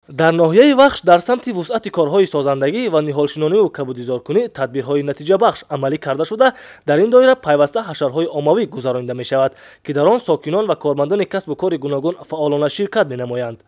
Дар ноҳияи Вахш дар самти вусъати корҳои созандагӣ ва ниҳолшинониву кабудизоркунӣ тадбирҳои натиҷабахш амалӣ карда шуда, дар ин доира пайваста ҳашарҳои оммавӣ гузаронида мешавад, ки дар он сокинон ва кормандони касбу кори гуногун фаъолона ширкат менамоянд.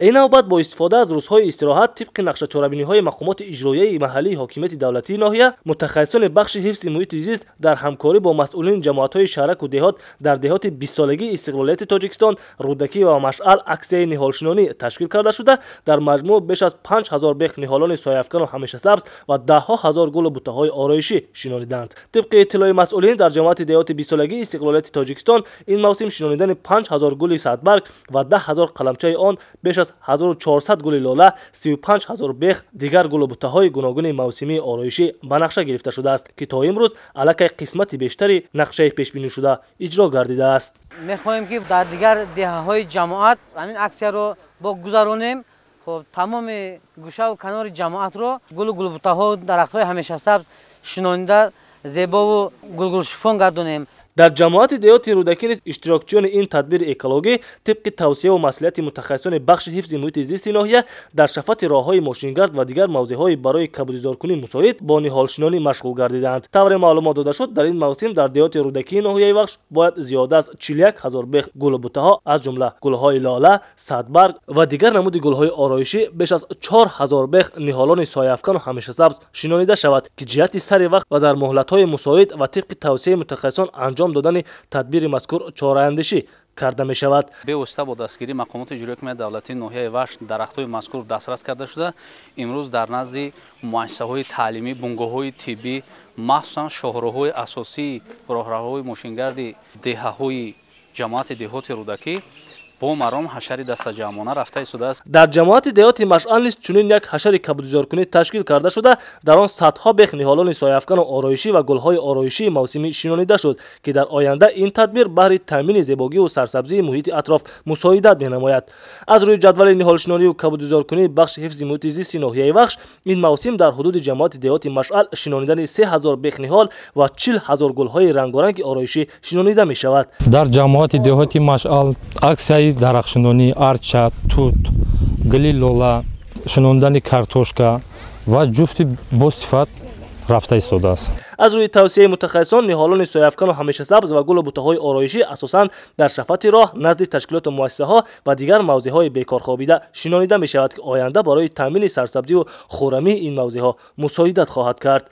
Ин навбат бо истифода аз рӯзҳои истироҳат тибқи нақшачорабиниҳои мақомоти иҷроияи маҳаллии ҳокимияти давлатии ноҳия, мутахассисони бахши ҳифзи муҳити зист дар ҳамкорӣ бо масъулини ҷамоатҳои шаҳраку деҳот дар деҳоти бистсолагии истиқлолияти Тоҷикистон, Рӯдакӣ ва Машъал аксияи ниҳолшинонӣ ташкил карда шуда, дар маҷмӯъ беш аз 5000 бех ниҳолони сояафкану ҳамешасабз ва даҳҳо ҳазор гулу бутаҳои ороишӣ шинониданд. Тибқи иттилои масъулин, дар ҷамоати деҳоти бистсолагии истиқлолияти Тоҷикистон ин мавсим шинонидани 5000 гули садбарг ва 10 000 қаламчаи он, беш аз 1400 гули лола, 35 000 бех дигар гулу бутаҳои гуногуни мавсимии ороишӣ ба нақша гирифта шудааст, ки то имрӯз аллакай қисмати бештари нақшаи пешбинишуда иҷро гардидааст. Мехоҳем, ки дар дигар деҳаҳои ҷамоат ҳамин аксияро бо гузаронем. Хоб, тамоми гӯшаву канори ҷамоатро гулу гулбутаҳо, дарахтҳои ҳамешасабз шинонида, зебову гулгулшуфон гардонем. Дар ҷамоати деҳоти Рӯдакӣ низ иштирокчиёни ин тадбири экологӣ тибқи тавсияву маслиҳати мутахассисони бахши ҳифзи муҳити зисти ноҳия дар шафати роҳҳои мошингард ва дигар мавзеъҳои барои кабудизоркунӣ мусоид бо ниҳолшинонӣ машғул гардиданд. Тавре маълумот дода шуд, дар ин мавсим дар деҳоти Рӯдакии ноҳияи Вахш бояд зиёда аз 41 000 бех гулу бутаҳо, аз ҷумла гулҳои лола, садбарг ва дигар намуди гулҳои ороишӣ, беш аз 4000 бех ниҳолони сояафкану ҳамешасабз шинонида шавад, ки ҷиҳати сари вақт ва дар муҳлатҳои мусоид ва тибқи тавсияи мутахассисон анҷом додани тадбири мазкур чораандешӣ карда мешавад. Бевосита бо дастгирии мақомоти иҷроии ҳокимияти давлатии ноҳияи Вахш дарахтҳои мазкур дастрас карда шуда, имрӯз дар назди муассисаҳои таълимӣ, бунгоҳҳои тиббӣ, махсусан шоҳроҳҳои асосии роҳравҳои мошингарди деҳаҳои ҷамоати деҳоти Рӯдакӣ бо маром ҳашари дастаҷамъона рафта истодааст. Дар ҷамоати деҳоти Машъал низ чунин як ҳашари кабудизоркунӣ ташкил карда шуда, дар он садҳо бех ниҳолони сояафкану ороишӣ ва гулҳои ороишии мавсимӣ шинонида шуд, ки дар оянда ин тадбир баҳри таъмини зебогиву сарсабзии муҳити атроф мусоидат менамояд. Аз рӯи ҷадвали ниҳолшинонию кабудизоркунии бахши ҳифзи муҳити зисти ноҳияи Вахш, ин мавсим дар ҳудуди ҷамоати деҳоти Машъал шинонидани 3000 бех ниҳол ва 40 000 гулҳои рангоранги ороишӣ шинонида мешавад. Дар ҷамоати деҳоти Машъал аксияи дарахтшинонӣ, арча, тут, гули лола, шинондани картошка ва ҷуфти босифат рафта истодааст. Аз рӯи тавсияи мутахассисон, ниҳолони сояафкану ҳамешасабз ва гулу бутаҳои ороишӣ асосан дар шафати роҳ, назди ташкилоту муассисаҳо ва дигар мавзеъҳои бекорхобида шинонида мешавад, ки оянда барои таъмини сарсабзиву хуррамии ин мавзеъҳо мусоидат хоҳад кард.